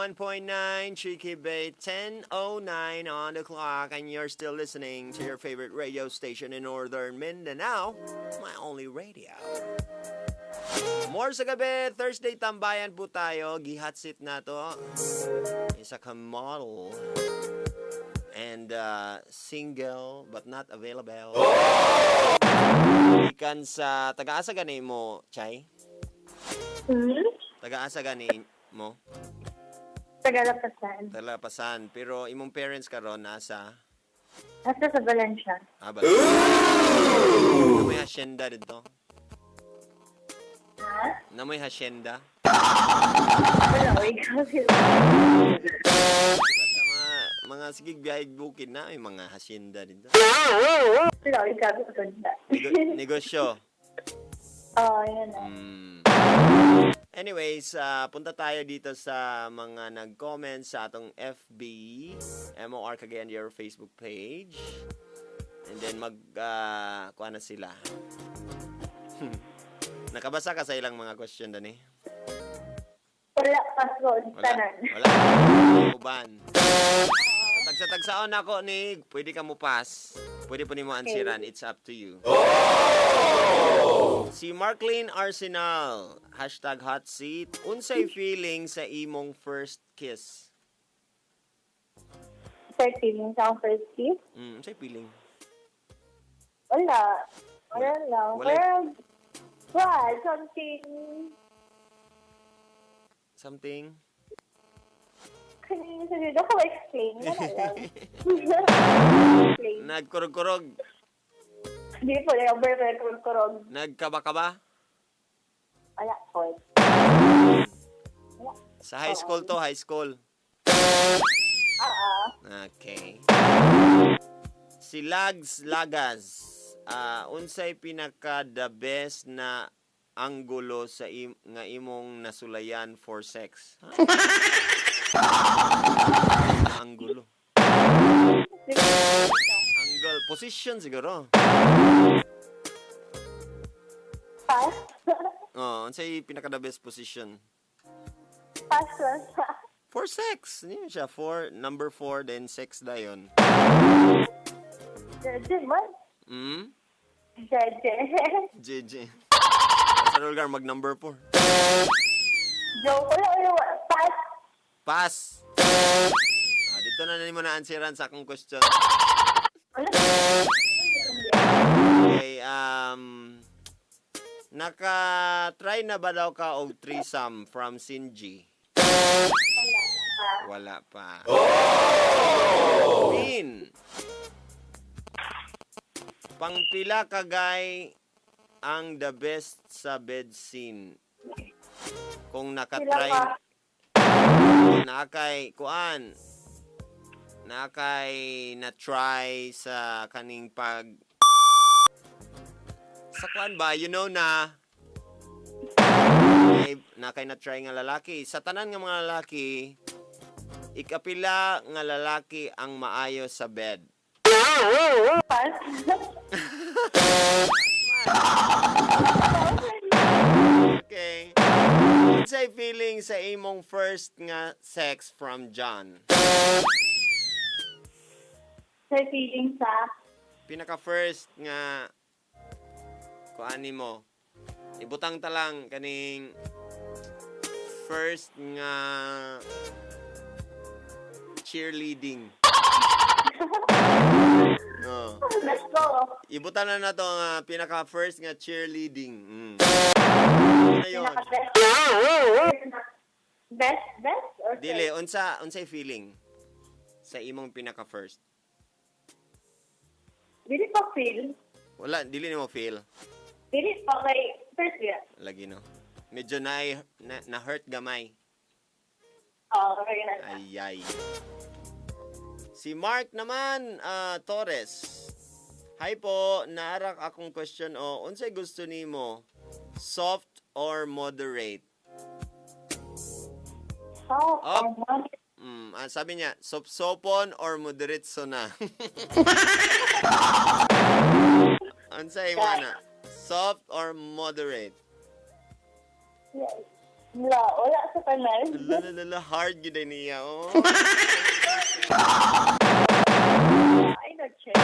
91.9, Cheeky Bay, 10:09 on the clock, and you're still listening to your favorite radio station in Northern Mindanao, my only radio. More sa gabi, Thursday tambayan po tayo. Gi-hot seat nato. Isa ka model. And single but not available. Ikan sa taga-asa gani mo, Chay? Hmm? Taga-asa gani mo? Tagalapasan. Talapasan. Pero imong parents karon nasa? Nasa sa Valencia. Ah, ba? Naa may hacienda dito. Ha? Naa may hacienda. Wala, wait. Sa mga sige biyahe bukid na may mga hacienda dito. Wala, wait. Negosyo. Oo, yun na. Anyways, punta tayo dito sa mga nag-comment sa atong FB, MOR Cagayan de Oro Facebook page. And then mag kuha na sila. Nakabasa ka sa ilang mga question dani? Wala pa ko. Wala. Tanan. Wala. Uban. Tagsa-tagsaon ako ni, pwede ka mo pass. Pwede po nimo answeran. It's up to you. Si Marklin Arsenal, #HotSeat. Unsay feeling sa imong first kiss? First feeling sa akong first kiss? Unsay feeling? Wala. Wala lang. Wala. Well, what? Something, Something? Kanina sa dito ko explain. Wala lang. Explain. Nagkurog-kurog? Hindi po, over kurog. Nagkaba-kaba? Wala po. Sa high school to, high school. Oo. Okay. Si Lags Lagas, unsay pinaka the best na anggulo sa nga imong nasulayan for sex? Huh? Anggulo. Angle. Position siguro. Pass. Oh, unsay pinaka the best position? Pass lang siya. For sex. Hindi siya. Four, number four, then sex dayon. Jeje man. Jeje. JJ. Sa lugar mag number four. Joke. Wala, wala, wala. Pass. Pass. Ah, dito na nimo na answeran sa akong question. Wala. Okay, naka-try na ba daw ka og threesome from Sinji? Wala pa. Wala pa. Min. Pangpila kagay ang the best sa bed scene? Kung naka-try Pila ka? Nakay kuan, nakay na try sa kaning pag sa kuan ba, you know na may nakay na try nga lalaki sa tanan nga mga lalaki, ikapila nga lalaki ang maayo sa bed? Pass. Okay, unsay feeling sa imong first nga sex from John? Sa feeling sa Pinaka first nga kuan mo, ibutang ta lang kaning first nga cheerleading, no? Let's go. Ibutang na nato nga pinaka first nga cheerleading. Ano yun? Pinaka best. Best, best? Or Dili, unsa unsay feeling sa imong pinaka first? Dili pa feel. Wala, dili nimo feel? Dili pa kay first year. Lagi, no, medyo na hurt gamay. Oo, okay na. Ay, ay. Si Mark naman, Torres. "Hi po, naa ra akong question o unsay gusto nimo? Soft or moderate?" So, Up. oh, Sabi niya, sopsopon or moderate na. Unsay mo na? Soft or moderate? Yes. Wala, wala sa tanan. Lalalala, hard gyud ay niya, oh. Ay, no, check.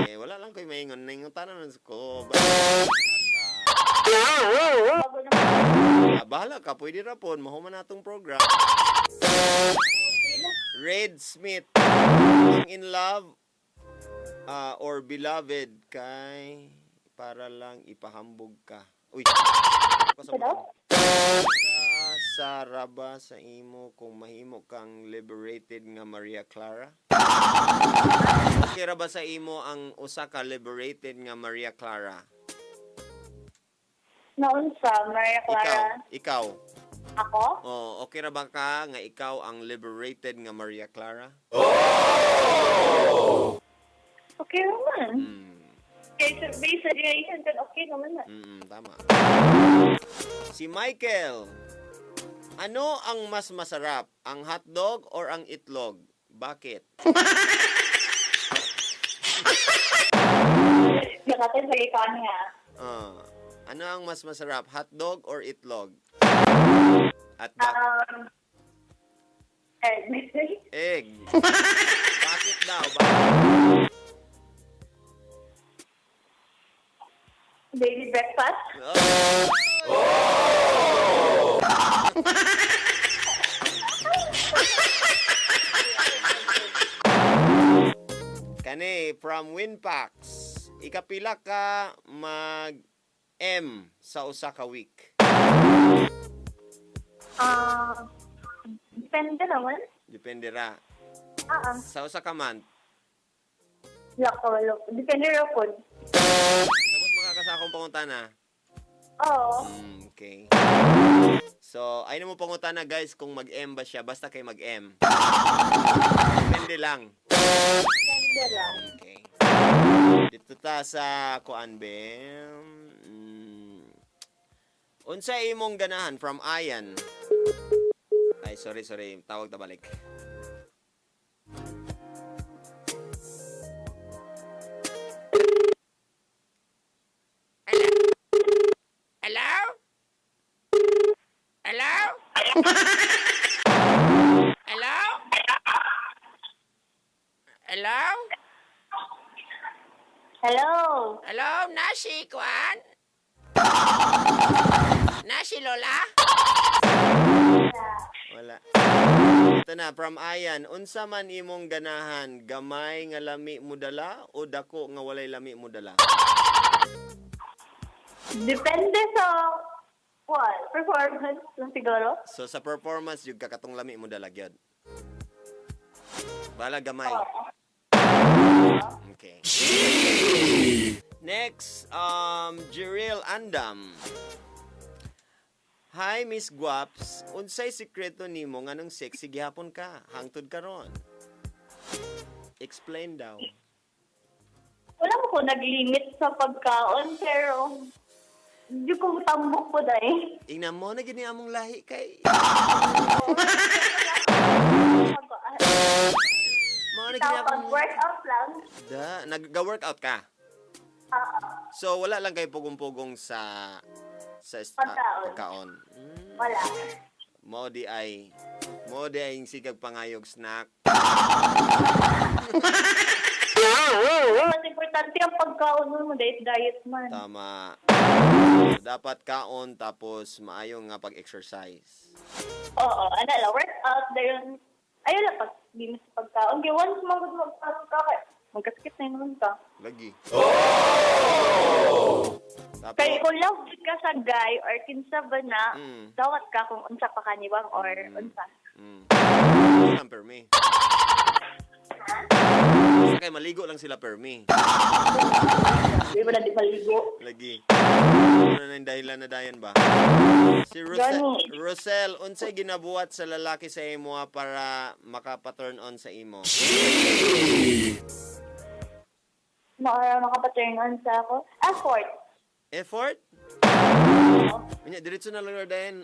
Eh, wala lang ko'y maingon. Naingon tanan ko. Bago na. Ah, bahala ka, pwede ra pod. Mahuman na atong program. Red Smith. Ang in love or beloved kay para lang ipahambog ka. Uy. Ano? Sa raba sa imo kung mahimo kang liberated nga Maria Clara? Okay ra ba sa imo ang usa ka liberated nga Maria Clara? Naunsa, Maria Ikaw, Clara. ikaw. Ako? Oh, okay ra ba ka nga ikaw ang liberated nga Maria Clara? Okay naman. Kay sa base sa duration, then okay naman na. Tama. Si Michael, ano ang mas masarap, ang hotdog or ang itlog? Bakit? Nakatay sa ikaw niya. Ano ang mas masarap, hotdog or itlog? At bakit? Egg. Egg. Bakit daw? Bakit? Daily breakfast? Oh! Kani, from Winpax, ikapila ka mag M sa usa ka week? Depende naman. Depende ra. Ah. Sa usa ka month? Wala ka, wala. Depende ra po. Sabot makakasakong pangutana? Oo. Okay. So, ay na mo pangutana guys kung mag-M ba siya. Basta kay mag-M. Depende lang. Depende lang. Okay. Dito ta sa kuan be. Unsa imong ganahan from Ayan? Ay, sorry, sorry. Tawag ta balik. Hello? Hello? Hello? Hello? Hello? Hello, nasi kuan? Nasi Lola? Wala. Ito na, from Ayan. Unsa man imong ganahan, gamay nga lami mo dala o dako nga walay lami mo dala? Depende sa what? Performance lang siguro. So sa performance, yung kakatong lami mo dala gyud. Bala gamay. Oo. Okay. Next, Jiril Andam. Hi, Miss Guaps. Unsay sikreto nimo nganong sexy gihapon ka? Hangtod karon. Explain daw. Wala mo ko nag-limit sa pagkaon, pero hindi ko tambok po dahil. Ingnan mo na gini among lahi kay. Mao na gini Tapos among workout lang. Da, nag-workout ka. Oo. So wala lang kay pugong-pugong sa Pagkaon. pagkaon. Wala. Mao di ay yung sigag pangayog snack. Mas importante ang pagkaon mo, diet man. Tama. Dapat kaon tapos maayo nga pag-exercise. Oo, ano lang, workout, dayon. Ayun lang, pag di mo sa pagkaon. Kaya once magkaon ka, kay magkasakit na yun naman ka. Lagi. Tapos, Kaya kung love ka sa guy or kinsa ba na, dawat ka kung unsa pa kaniwang or unsa. Lang permi. Basta kay maligo lang sila permi. Di ba na di maligo? Lagi. Ano na yung dahilan na dayan ba? Si Gani. Rosel, unsay ginabuhat sa lalaki sa imo para makapa-turn on sa imo? Makapa-turn on sa ako? Effort. Effort? Unya, diretso na lang dayon.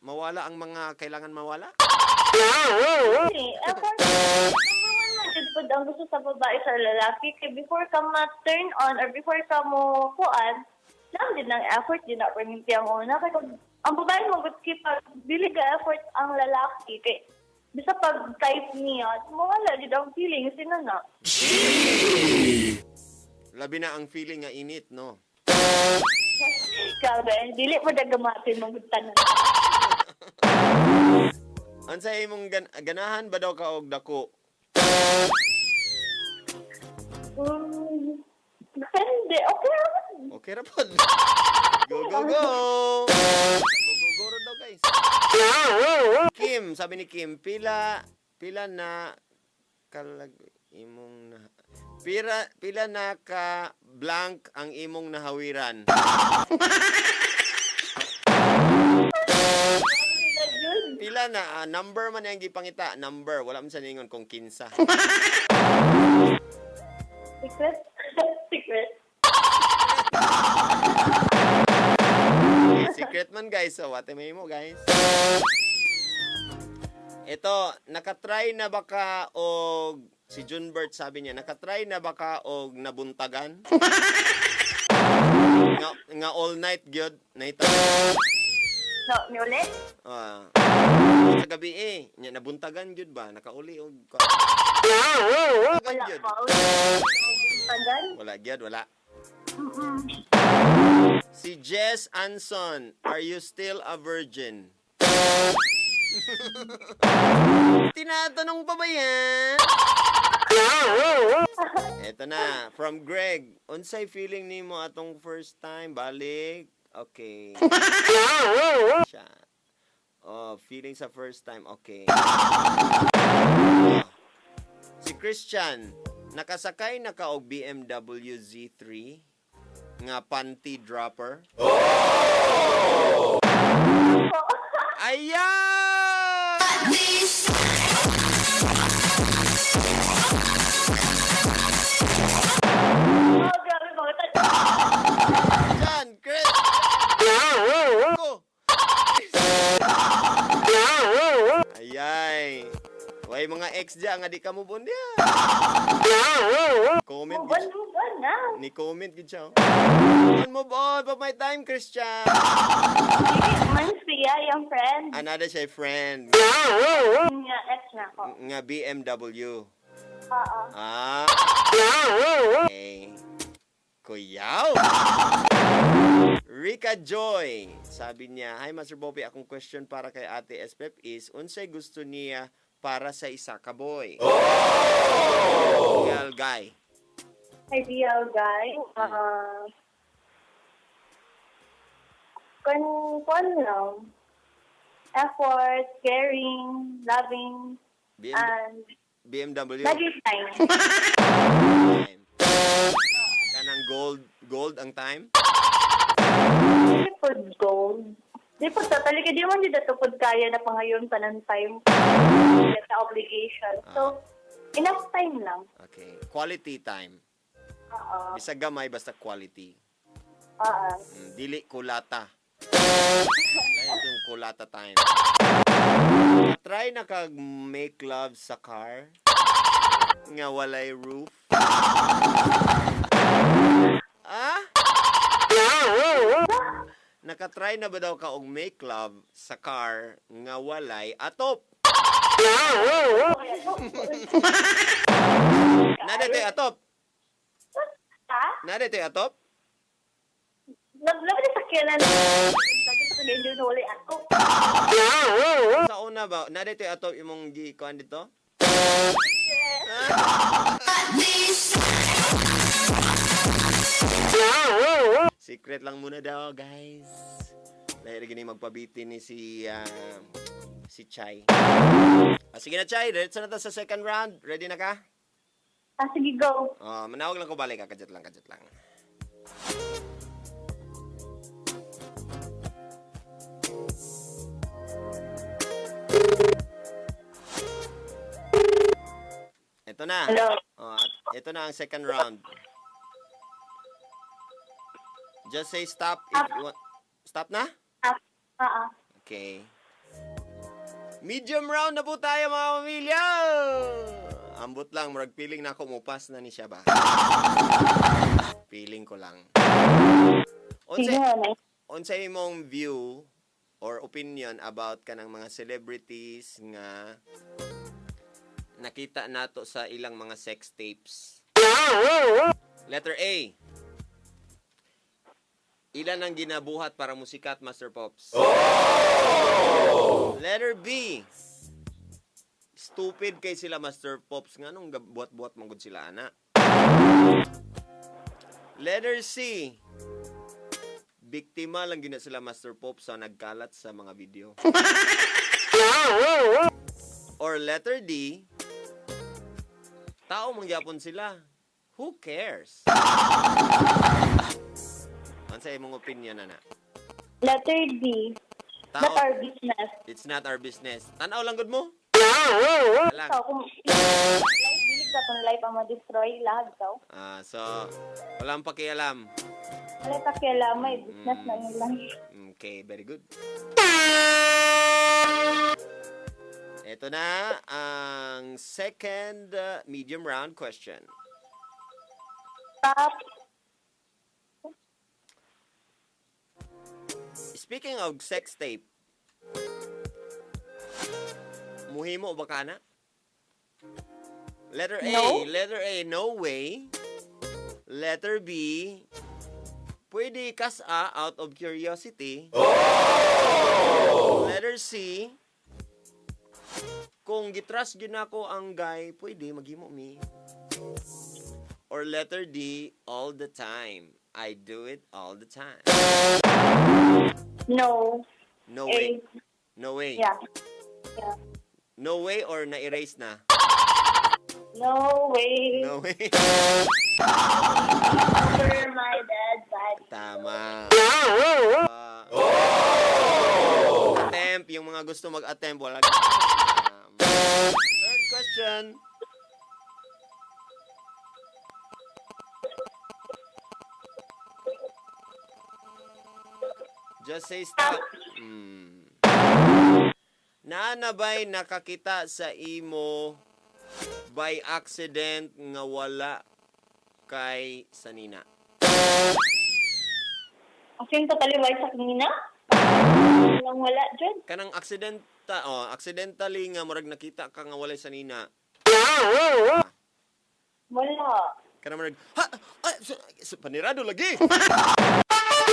Mawala ang mga kailangan mawala? Okay, effort. Number one man, jud pud ang gusto sa babae sa lalaki. Kay before ka ma-turn on or before ka mo kuan, lang din ng effort, din na perminti ang una. Kay kung Ang babae mo, pag dili ka effort ang lalaki, kay bisa pag type niya, mawala jud ang feelings, sino na? Labi na ang feeling nga init, no? Grabe, dili mo dagamatin mong tanan. Unsa imong ganahan ba daw ka og dako? Depende, okay naman. Okay ra pod. Go, go, go! Go, go, go ra daw, guys. Kim, sabi ni Kim, pila pila na kalag imong na pila pila na ka blank ang imong nahawiran. Pila na number man yang gipangita, number wala man sa ningon kung kinsa. Secret? Secret. Okay, secret man, guys, so what may mo, guys. Ito, nakatry na ba ka og si Junbert, sabi niya, nakatry na ba ka og nabuntagan? Nga all night gyud nahita. No, ni ulit? Ah. Sa gabi eh, nya nabuntagan gyud ba? Nakauli og Wala gyud. pa. Tagan? Wala gyud, wala. Si Jess Anson, are you still a virgin? Tinatanong pa ba yan? Eto na, from Greg. Unsay feeling nimo atong first time? Balik. Okay. Siya. Oh, feeling sa first time. Okay. Oh. Si Christian, nakasakay na ka og BMW Z3 nga panty dropper? Oh! Ayan! Oh, grabe mga Christian! Chris! Go! Ayay! Way mga ex dyan nga di ka mo niya. Comment Move on, gid move on na. ni comment gid siya. Oh. On move on pa my time, Christian. Sige, man siya, yung friend. Another siya friend Nga, ex na ako. nga BMW. Oo. Ah. Okay. Kuyaw. Rika Joy, sabi niya, "Hi Master Bobby, akong question para kay Ate Espep is, unsay gusto niya para sa isa ka boy?" Oh! Ideal guy. Ideal guy. Kun lang. Effort, caring, loving, and BMW. lagi time. Time. Kanang gold, gold ang time? Di pod gold. Di pod totally, kaya di man di dato pod kaya na pangayon pa ng time sa obligation. So, enough time lang. Okay. Quality time. Oo. Bisag gamay, basta quality. Oo. Dili kulata. Dahil itong kulata time. Try na kag make love sa car nga walay roof. Ah? Nakatry na ba daw ka og make love sa car nga walay atop? Nada to'y atop. Ha? Nada to'y atop. Naglabi na sa kailan. Lagi sa kanya na wala ako. Sa una ba, nada to'y atop imong gi kuan dito? Secret lang muna daw, guys. Dahil gini magpabiti ni si Chai. Ah, sige na, Chai. Diretso na ta sa second round. Ready na ka? Ah, sige, go. Oh, manawag lang ko balik. Ah. Kadyot lang, kadyot lang. Ito na. Hello. Oh, at ito na ang second round. Just say stop if you want. Stop na? Ah, ah. Okay. Medium round na po tayo, mga pamilya! Ambot lang, murag feeling na ako mupas na ni siya ba? Feeling ko lang. Sige, Unsay, ano. unsay imong view or opinion about kanang mga celebrities nga nakita nato sa ilang mga sex tapes. Letter A. Ilan ang ginabuhat para musikat, Master Pops? Letter B. Stupid kay sila, Master Pops, nga nung buhat-buhat manggod sila ana. Letter C. Biktima lang gina sila, Master Pops, sa nagkalat sa mga video. Or letter D. Tao mangyapon sila. Who cares? Ano sa imong opinion, ana? Letter D. Tao, Not our business. It's not our business. Tanaw lang gud mo? Lang. So, kung life, dili sa kung life ang ma-destroy, lahat daw. Ah, so walang pakialam. Wala pakialam, may business na nila. Okay, very good. Ito na ang second medium round question. Top. Speaking of sex tape, muhimo ba ka na? Letter A, No. letter A, no way. Letter B, pwede kas-a out of curiosity. Letter C, kung gitrust gyud nako ang guy, pwede maghimo mi. Or letter D, all the time. I do it all the time. No. No A. way. No way. Yeah. No way or na-erase na? No way. No way. Over my dead body. Tama. Attempt. Yung mga gusto mag-attempt, wala. Third question. Just say stop. Naa na ba'y nakakita sa imo by accident nga wala kay sanina? As in, totally wise sa kanina? Walang wala dyan. Kanang accidenta oh, accidentally nga murag nakita ka nga walay sanina. Wala. Kanang murag ha ay, sa panirado lagi.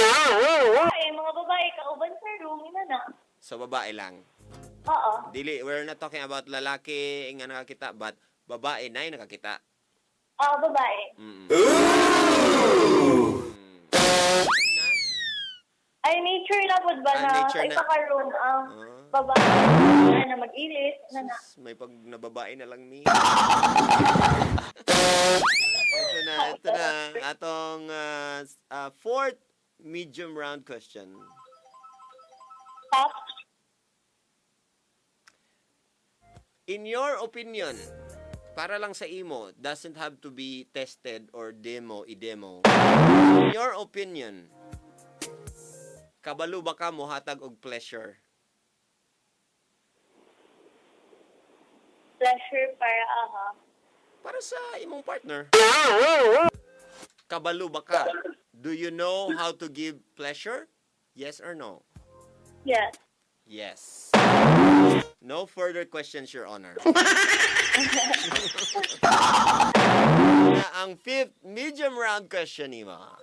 Ay, mga babae, kauban sa room, ina na. Sa babae lang. Oo. Dili, we're not talking about lalaki nga nakakita, but babae na yung nakakita. Oo, babae. Na? Ay, nature na po ba Ah, na nature sa na. isa ka room ang babae na mag-ilis, na na. Sus, may pag nababae na lang mi. Ito na, ito na. Atong fourth medium round question. Top. In your opinion, para lang sa imo, doesn't have to be tested or demo, i-demo. In your opinion, kabalo ba ka mohatag og pleasure? Pleasure para aha. Para sa imong partner. Kabalo ba ka? Do you know how to give pleasure? Yes or no? Yes. Yes. No further questions, Your Honor. Na ang fifth medium round question, Ima.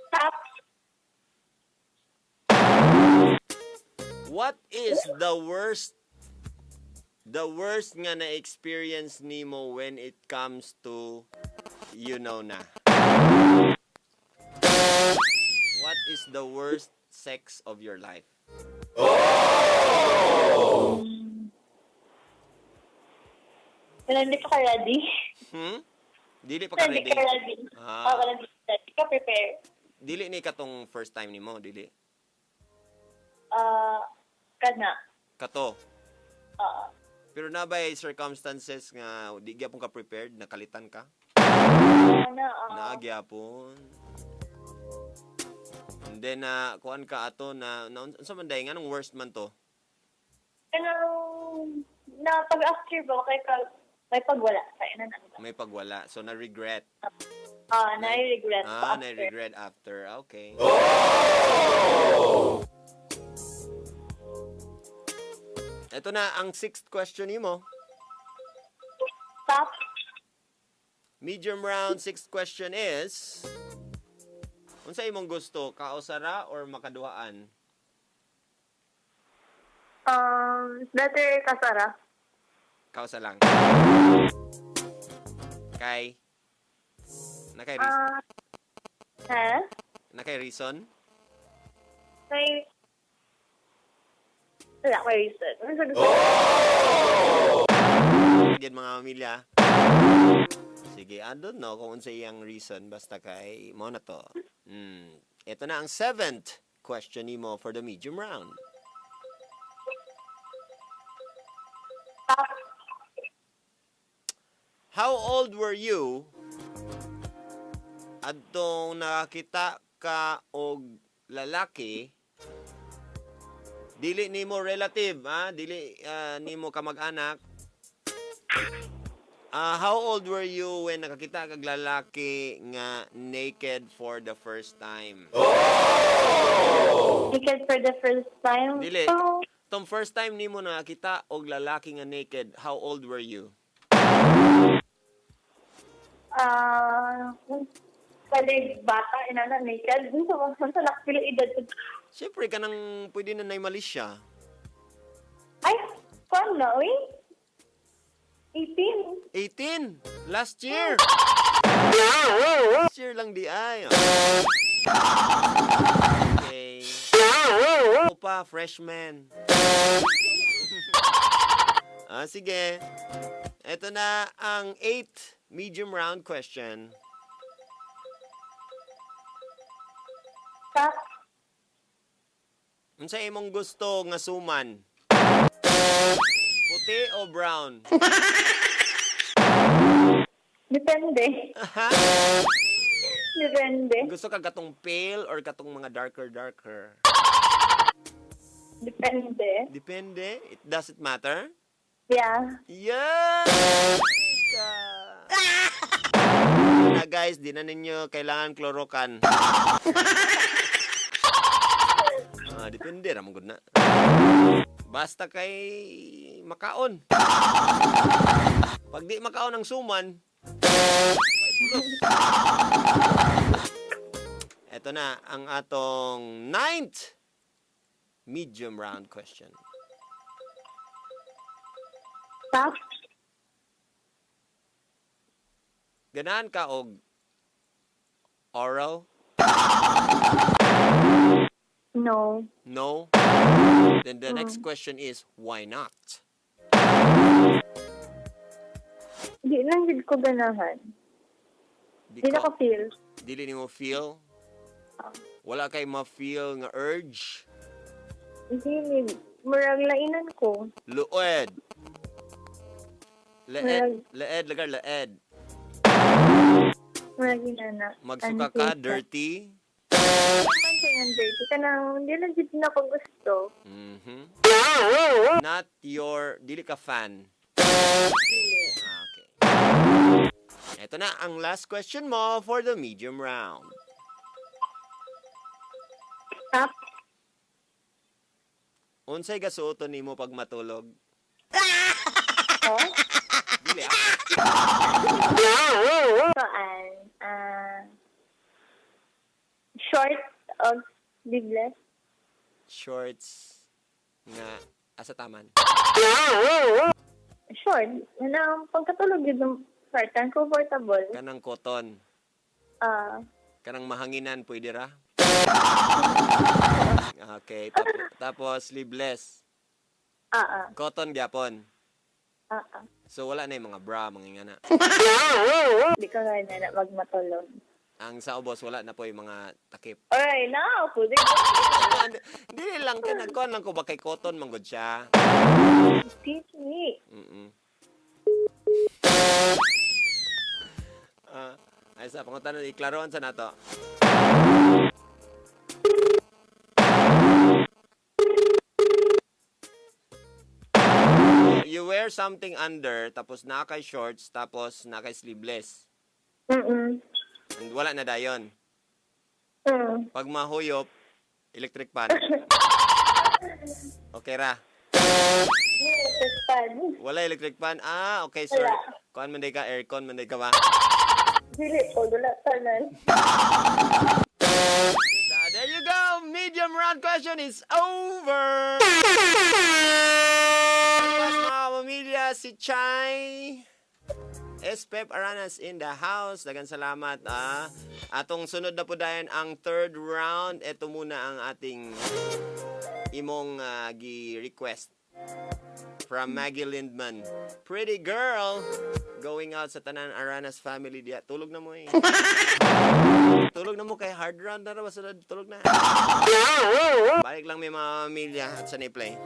Top. What is the worst nga na-experience nimo when it comes to you know na? What is the worst sex of your life? Pero hindi pa ka ready. Dili pa ka Hindi ready? ka ready. Ah. Oo, hindi ka ready. Ka prepare. Dili ni katong first time nimo, dili. Ah, kana. Kato. Oo. Pero na ba circumstances nga di gyapon ka prepared, nakalitan ka? Na, oo. Naa gyapon. And then na kuan ka ato na unsa man day, nganong worst man to? Kanang, na pag after ba, kay ka, may pagwala sa ina na. May pagwala. So na regret. Ah, na-regret Ah, pa na after. regret after. Okay. Ito na ang sixth question nimo. Stop. Medium round, sixth question is, unsa imong gusto, kausara or makaduhaan? Better kasara. Kausa lang. Kay Nakay reason? Ah, ha? Nakay reason? May, wala ko reason. Ano sa gusto? Gid, mga pamilya. Sige, I don't know kung unsa iyang reason, basta kay mo na to. Ito na ang seventh question nimo for the medium round. Stop. How old were you adtong nakakita ka og lalaki, dili nimo relative, ha, dili nimo kamag-anak? How old were you when nakakita kag lalaki nga naked for the first time? Naked for the first time? Dili. Oh, Tong first time nimo nakakita og lalaki nga naked, how old were you? Ah, kalig bata, inana, naked. Unsa ba? Unsa na pila edad? Siyempre, kanang pwede na nay malisya. Ay, kuan na, uy. 18. 18! Last year! Last year lang di ay. Okay. Ako pa, freshman. Sige. Ito na ang 8 medium round question. Stop. Unsa imong gusto nga suman? Puti o brown? Depende. Ha? Depende. Gusto ka katong pale or katong mga darker darker? Depende. Depende. It does it matter? Yeah. Yeah! Na guys, di na ninyo kailangan klorokan. Depende ra man gud na. Basta kay makaon. Pag di makaon ang suman, may pulos. Ito na ang atong ninth medium round question. Stop. Ganahan ka og oral? No. No? Then the next question is, why not? Di lang gid ko ganahan. Di na ko feel. Dili nimo feel? Wala kay ma-feel nga urge? Hindi, murag lainan ko. Lued. Leed, leed, lagar leed. Murag inana. Magsuka ka, dirty. Man sa nga dirty. Kanang, hindi lang gid na ko gusto. Not your, dili ka fan. Dili. Okay. Ito na ang last question mo for the medium round. Stop. Unsay gasuoton nimo pag matulog? Oh? Dili ah. Saan? Short o sleeveless? Shorts nga asa taman. Short. Ano, pagkatulog yun ng short, ang comfortable. Kanang cotton. Ah, Kanang mahanginan, pwede ra. Okay, tapos sleeveless. Ah. Cotton gyapon. Ah. So wala na yung mga bra, mga ingana. Di ko nga na magmatulog. Ang sa ubos, wala na po yung mga takip. Alright, now, pwede ko. Dili lang kay nagkuan lang ko ba kay cotton man gud siya. Teach me. Ay sa pangutana, iklaroan sa nato. You wear something under, tapos naa kay shorts, tapos naa kay sleeveless. And wala na dayon. Pag mahuyop, electric fan. Okay ra. Di electric fan. Wala electric fan. Ah, okay, sir. Wala. Kuan man day ka, aircon man day ka ba? Dili po, wala tanan. There you go. Medium round question is over. Bukas, mga pamilya, si Chai Espep Aranas in the house. Dagan salamat. Ah. Atong sunod na po dayon ang third round. Ito muna ang ating imong gi-request from Maggie Lindman. "Pretty Girl," going out sa tanan Aranas family diya. Tulog na mo eh. Tulog na mo kay hard round na raw. Sunod, tulog na. Balik lang may mga pamilya at sa play.